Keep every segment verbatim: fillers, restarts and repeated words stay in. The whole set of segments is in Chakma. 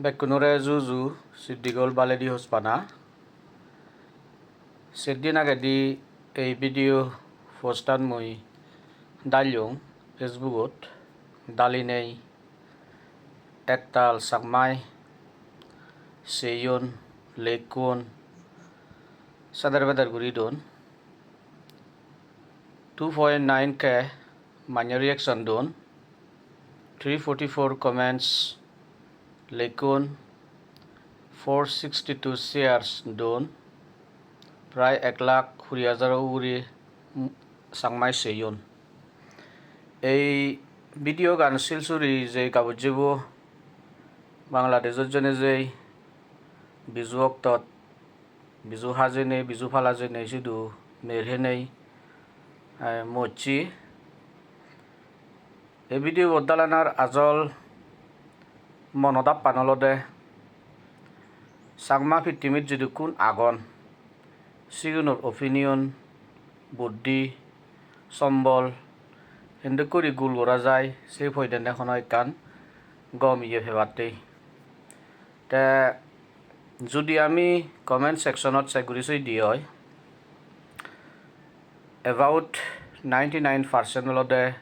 Bekkunore juju, siddigol baledi hospana. Seddin agedi ei video postan mui dalyong Facebookot, dalinei ektal Chakmai seyon, lekkon, seder beder guri don. Two point nine K manye reaction don, three forty-four comments lekkon, four sixty-two shares don, prai ek lakh kuri hajar ugure Chakmai seyon. Ei video gan sil suri je gabujjebo Bangladeshot jeinei je Biju oktot Biju hajeinei, Biju pala jeinei sidu mer heinei, eh, mocche. Ei video bo dalanar ajol mono dappan olode Chakma pittimit jidukkun agon, sigunor opinion, buddhi, sombol, hintu guri gul gora jai, se poidene hono ekkan gom iye pebatte. Te judi ami comment sectionot check guri soi di oi, about ninety-nine percent olode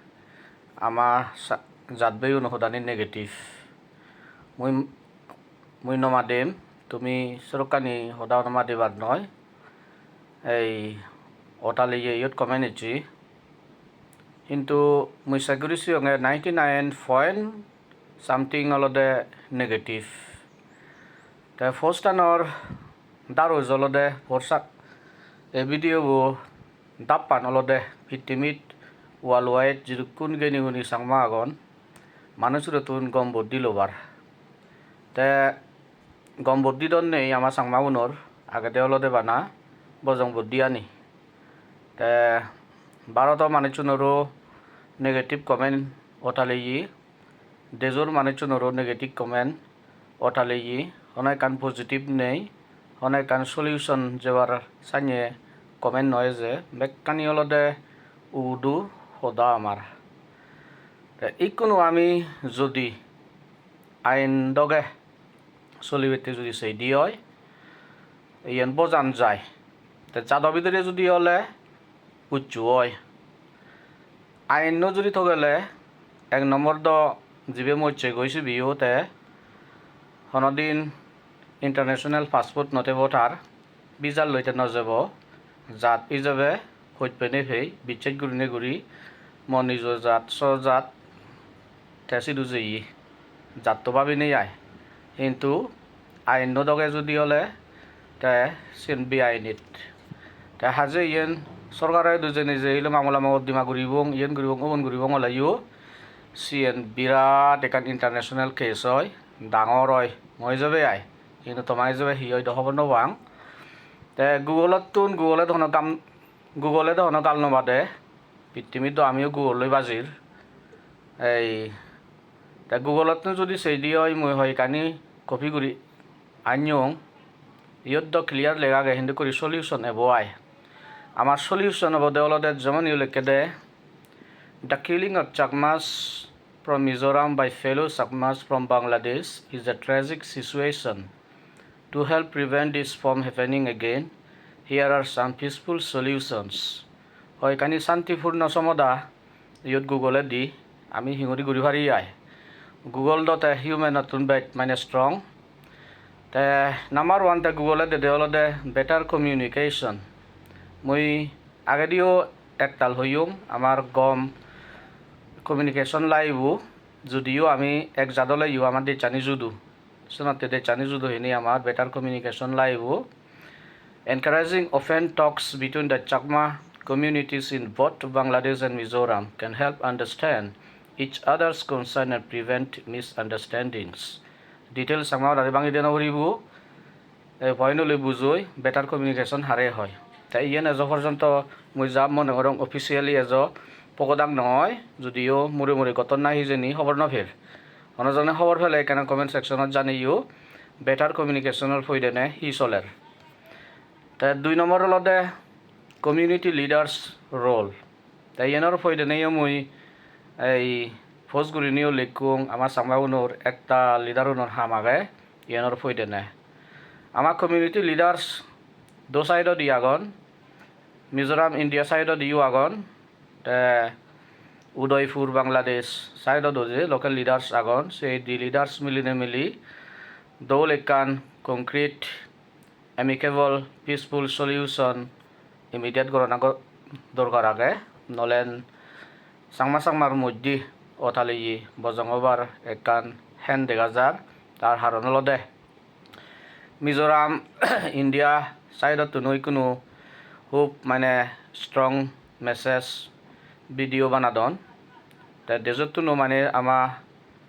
ama sa-, jat beyun hodani negative. Mui, mui no madem, tumi sedokkani hoda no madebar noi. Ei otaliye iyot comment ecche. Hintu mui check guri siyonge ninety-nine point something olode negative. Te postanor daruj olode porsa, ei video bo dappan olode pittimit worldwide jidukkun geni guni Chakma agon, manuj surottun gom buddhi lobar. Te gom buddhi don nei ama Chakmagunor, agede olode bana bojong buddhi ani. Te Bharoto manuchunoro negative comment otaliye, dejor manuchunoro negative comment otaliye, hono ekkan positive nei, hono ekkan solution jebar sanye comment no eje, bekkani olode udu hoda amar. Te ikkunu ami judi ain doge solibatte judi sei di oi, iyen bojan jai. Te jado bidire judi ole ucchu oi. Ainno judi togele ek nombor do jibe mocche goi sibeyo te honodin international passport no tebo tar, visa loi te no jebo, jat ijebe hoj penei pei, bicches gurinei guri mo nijo jat, so jat, te sidu jeye, jatto babinei ai. Hintu ainno doge judi ole te siyen beainit. Te haje iyen sorkaro idu jeinei je ile mamala mokoddima guribong, iyen guribong, ubon guribong oleyo siyen birat ekkan international case oi, dangor oi, mo ijebe ai. Hintu toma ijebe hi oi do hobor no pang. Te Google-ottun, Google-e do hono gam, Google-e do hono gal no bade. Pittimit do amiyo Google loi bajir. Ei, te Google-ottun judi sei di oi, mui hoyekkani copy guri anyong. Iyot do clear lega age, hintu guri solution ebo ai. Amar solution obode olode jemon iyot lekkede, "The killing of Chakmas from Mizoram by fellow Chakmas from Bangladesh is a tragic situation. To help prevent this from happening again, here are some peaceful solutions." Hoyekkani santipurno somoda iyot Google-e di ami hinguri guri pari ai. Google do te human-ottun bej mane strong. Te number one te Google-e dede olode better communication. Mui agediyo ektal hoyong, amar gom communication lagibo, judiyo ami ek jat oleyo amar dejchani judo. Senotte dejchani judo hini amar better communication lagibo. Encouraging open talks between the Chakma communities in both Bangladesh and Mizoram can help understand each other's concern and prevent misunderstandings. Details ama orari bangi dena puribo. Ei point uli bujoi, better communication hare hoi. Te iyen ejo porjonto mui ja mone gorong officially ejo pogodang noi, judiyo mure mure gotton na hijeni hobor no per. Hono jone hobor pele ekkena comment section-ot janeyo, better communication-or poidene hi soler. Te dui nombor olode community leaders role. Te iyenor poideneyo mui ei post guriniyo likkong, ama Changmagunor ekta leader-unor ham age. iyenor poidene. Ama community leaders do side odi agon, Mizoram India side odi yo agon, te Udaipur Bangladesh side odi je local leaders agon, se di leaders milinei mili dol ekkan concrete amicable peaceful solution immediate gorana go-, dorkar age, nolen Changma Changmar moddhe otaleye bojong obar ekkan hen dega jar. Tar haron olode Mizoram India side-ottuno ikkunu hub mane strong message video banadon. Te dejottuno mane ama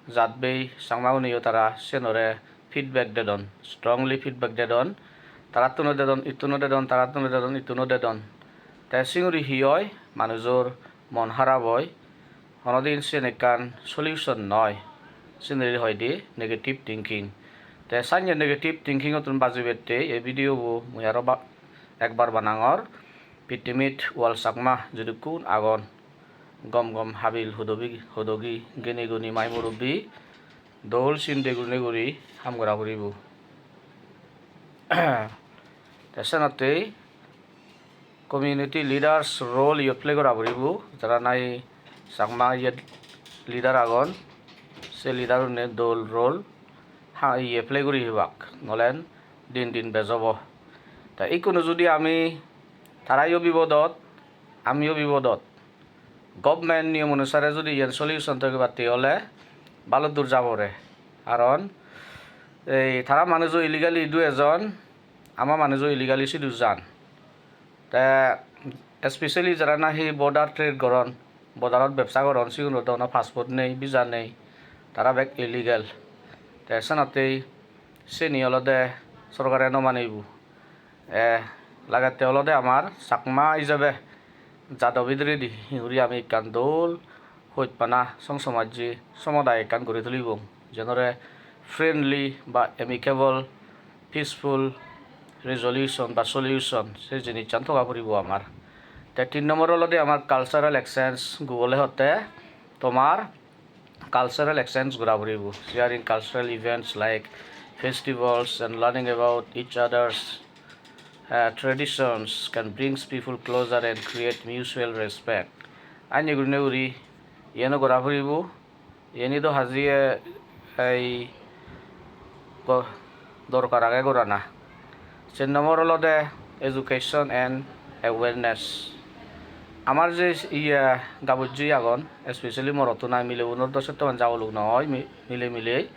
jatbei Changmaguniyo tara siyenore feedback dedon, strongly feedback dedon. Tarattuno dedon, ittuno dedon, tarattuno dedon, ittuno dedon. Te singuri hi oi? Manujor mon harap oi. Honodin siyen ekkan solution noi. Singuri hoide negative thinking. Te sanye negative thinking-ottun bajibette ei video bo mui aro ba-, ekbar banangor. Pittimit wal Chakma jidukkun agon, gom gom habil hudobi, hudogi, geni guni mai murubbi, dol sinde gurinei guri ham gora puribo. Te senottei community leaders role iyot play gora puribo, jara nahi Chakma iyot leader agon, se leader-une dol role ha iye play guri hibak, nolen din din bej obo. Te ikkunu judi ami, tarayo bipodot, amiyo bipodot, government niyom onusare judi iyen solution togebatte ole baluddur jabore. Karon ei tara manujo illegally idu ejon, ama manujo illegally sidu jan. Te especially jara nahi border trade goron, borderot bebsa goron, sigunor do hono passport nei, visa nei, tara bek illegal. Te senottei seni olode sorkare no manibo. E, lagette olode amar Chakma ijebe jado bidiredi hi guri ami ekkan dol hojpana song somajje somodai ekkan guri tulibong, jenore friendly ba amicable, peaceful resolution ba solution se jinissan toga puribo amar. Te tin nombor olode amar cultural exchange, Google-e hotte tomar cultural exchange gora puribo, sharing cultural events like festivals and learning about each other's, uh, traditions can brings people closer and create mutual respect. Anye gurine guri iyeno gora puribo, iyeni do hajiye ei go-, dorkar age gorana. Sen nombor olode education and awareness. Amar je iye gabujje agon, especially morottun ai, milegunor do settoman jaguluk no oi, mi-, mile mile.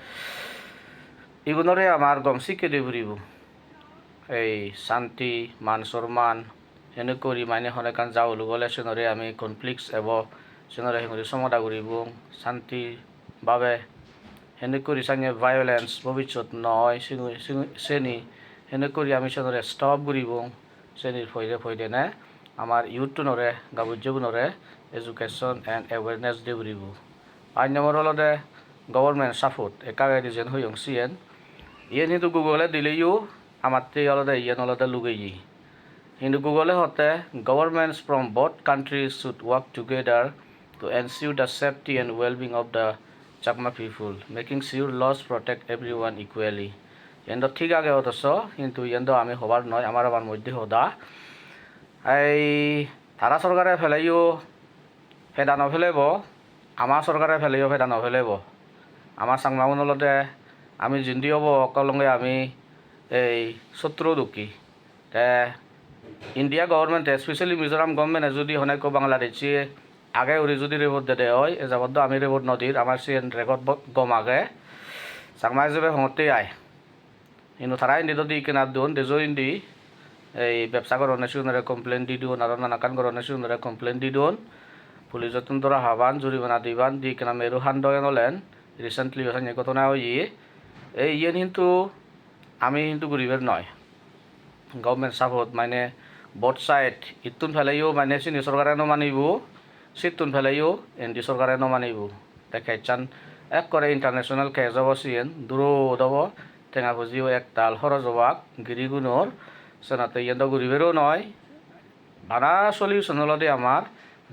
Igunore amar gom sikke de puribo. Ei santi, man sorman, henekko guri mane hono ekkan jaguluk ole senore ami conflicts ebo, senore henguri somoda guribong, santi babe. Henekko guri sanye violence bobissot no oi, sigu-, sigu-, seni henekko guri ami senore stop guribong. Senir poide poidene amar youth-unore, gabujjegunore education and awareness de puribo. Pach nombor olode government support, ekka agedi jen hoyong siyen. Iyen hintu Google-e dileyo amatte olode iyen olode lugeye. Hintu Google-e hotte, "Governments from both countries should work together to ensure the safety and well-being of the Chakma people, making sure laws protect everyone equally." Iyen do thik age odosso, hintu iyen do ami hobar noi, amar amar moddhe hoda. Ei tara sorkare peleyo peda no pelebo, ama sorkare peleyo peda no pelebo. Ama Changmagun olode ami jindi obo okkolonge ami ei sotro dokki. Te India government-e, especially Mizoram government-e judi hono ekko Bangladeshi age guri judi report dede oi, e jabot do ami report no dir, amar siyen record bo-, gom age. Changma ijebe hongotte ai. Hintu tara indi do di ekkena don, dejo indi ei bebsa goronne sigunore complaint di don, aro nanakkan goronne sigunore complaint di don. Police-ottun dora haban, jurimana diban, di ekkena meru hando enolen, recently o sanye ghotona oye. Ei iyen hintu ami hintu guribar noi. Government support mane both side, ittun peleyo mane sini sorkare no manibo, sittun peleyo indi sorkare no manibo. Te case-an ekkore international case obo siyen, durot obo, tenga pujiyo ektal horoj obak girigunor, senotte iyen do guribero noi. Bana solution olode amar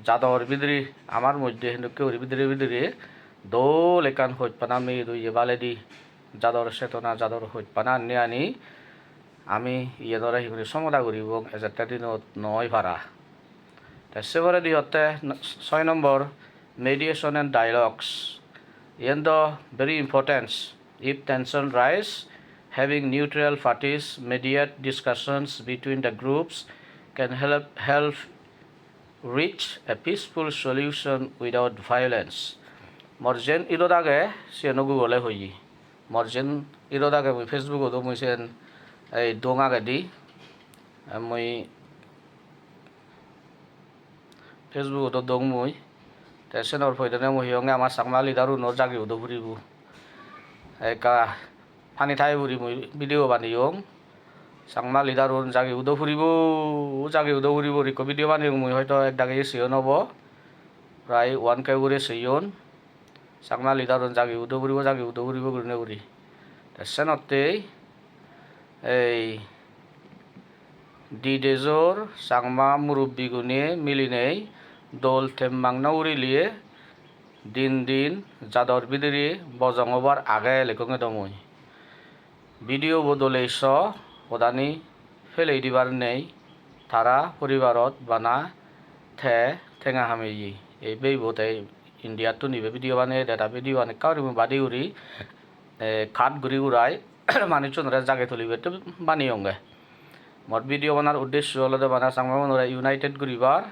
jador bidire, amar moddhe hindokke guri bidire bidire dol ekkan hojpana meye doye baledi. jador chetona, jador hojpana anni ani ami iyenore hi guri somoda guribong, ejette dinot noi para. Te se poredi hotte n-, soi nombor, mediation and dialogues. Iyen do very important. If tension rise, having neutral parties mediate discussions between the groups can help, help reach a peaceful solution without violence. Mor jen idot age, siyeno Google-e hoye. Mor jen idot age, mui Facebook-ot o mui siyen ei dong agedi. Mui Facebook-ot o dong mui. Te senor poidene mui hiyonge ama Changma leader-uno jagi udo puribo. Ekka pani thai puri mui video baneyong. Changma leader-un jagi udo puribo, jagi udo puribo guri ekko video baneyong mui, hoito ek dagi seyon obo. Prai one K ugure seyon. Changma leader-un jagi udo puribo, jagi udo puribo gurinei guri. Te senottei ei di dejor Changma murubbigune milinei dol temmang no urileye din din jador bidire bojong obar age, lekkonge do mui. Video bo dole so, hodani pelei dibar nei, tara poribarot bana te tenga hameye. Ei beibo te India-ttun ibe video baneyede, ta video-an ekka guri mui badi guri, eh, cut guri gurai manuchunore jage tulibatte baneyonge. Mor video banar uddesho olode bana Changmagunore united guribar.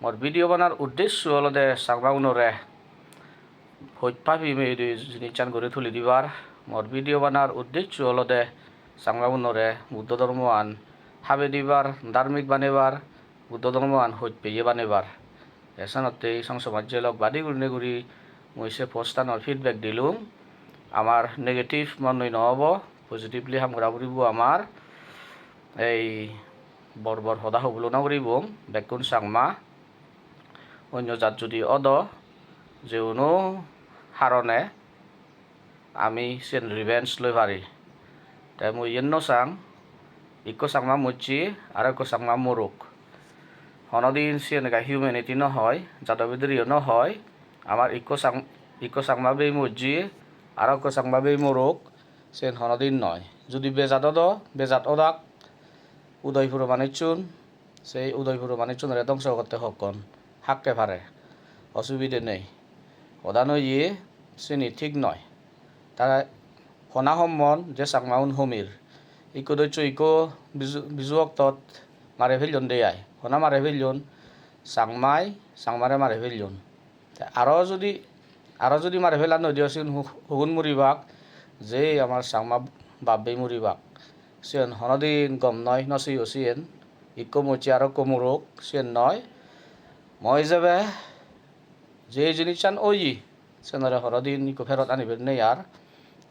Mor video banar uddesho olode Changmagunore hoj pabi meyede jinissan guri tuli dibar. Mor video banar uddesho olode Changmagunore Buddho dhormoan habe dibar, dharmik banebar, Buddho dhormoan hoj peye banebar. Te senottei song somajje lok badi gurinei guri mui se post-anor feedback dilung. Amar negative monei no obo, positively ham gora puribo amar. Ei bor bor hoda hobolo no guribong, bekkun Changma. Onyo jat judi odo, je hono harone ami siyen revenge loi pari. Te mui iyen no sang, ikko Changma mojje, aro ikko Changma morok. Honodin siyen ekka humanity no hoi, jado bidireyo no hoi. Amar ikko Chang-, ikko Changma bhei mojje, aro ikko Changma bhei morok, siyen honodin noi. Judi bejat odo, bejat odak, Udaipuro manuchun, sei Udaipuro manuchunore dongso gotte hokkon hakke pare, osubide nei. Hodan oye sini thik noi. Tara hona hommon je Changmaun homir. Ikko doccho ikko Biju, Biju oktot mare pellon de ai. Hona mare pellon? Changmai Changmare mare pellon. Te aro judi, aro judi mari pelan noi de sigun hu-, hugun muribak, je amar Changma bap bei muribak. Siyen honodin gom noi, no seyo siyen. Ikko mojje aro ikko murok, siyen noi. Mo ijebe je jinissan oye, siyenore honodin ikko pherot anibar nei ar.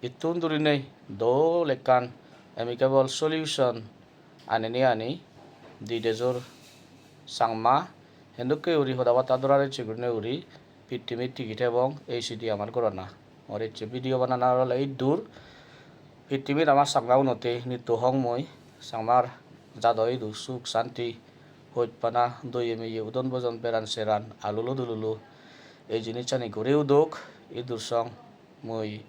Ittun durinei dol ekkan amicable solution aninei ani di dejor Changma hendokke guri hoda batta dorar ecche gurinei guri pittimit tigi thebong, ei sidi amar gorana. Mor ecche video bananar ole iddur. Pittimit amar Changma unotte nitto hong mui, Changmar jado idu suk santi, hojpana, doye meye, udon bojon, beran seran, alulo dululo, ei jinissani guri uduk, iddur song. Mui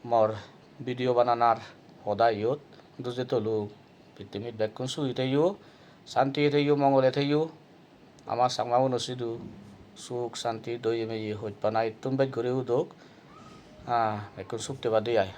mor video bananar hoda iyot duje tolung. Pittimit bekkun sugi theyo, santiye theyo, mongole theyo. Ama Changmaguno sidu suk santi, doye meye, hojpana ittun bej guri uduk. Ah, bekkun suk tebade ai.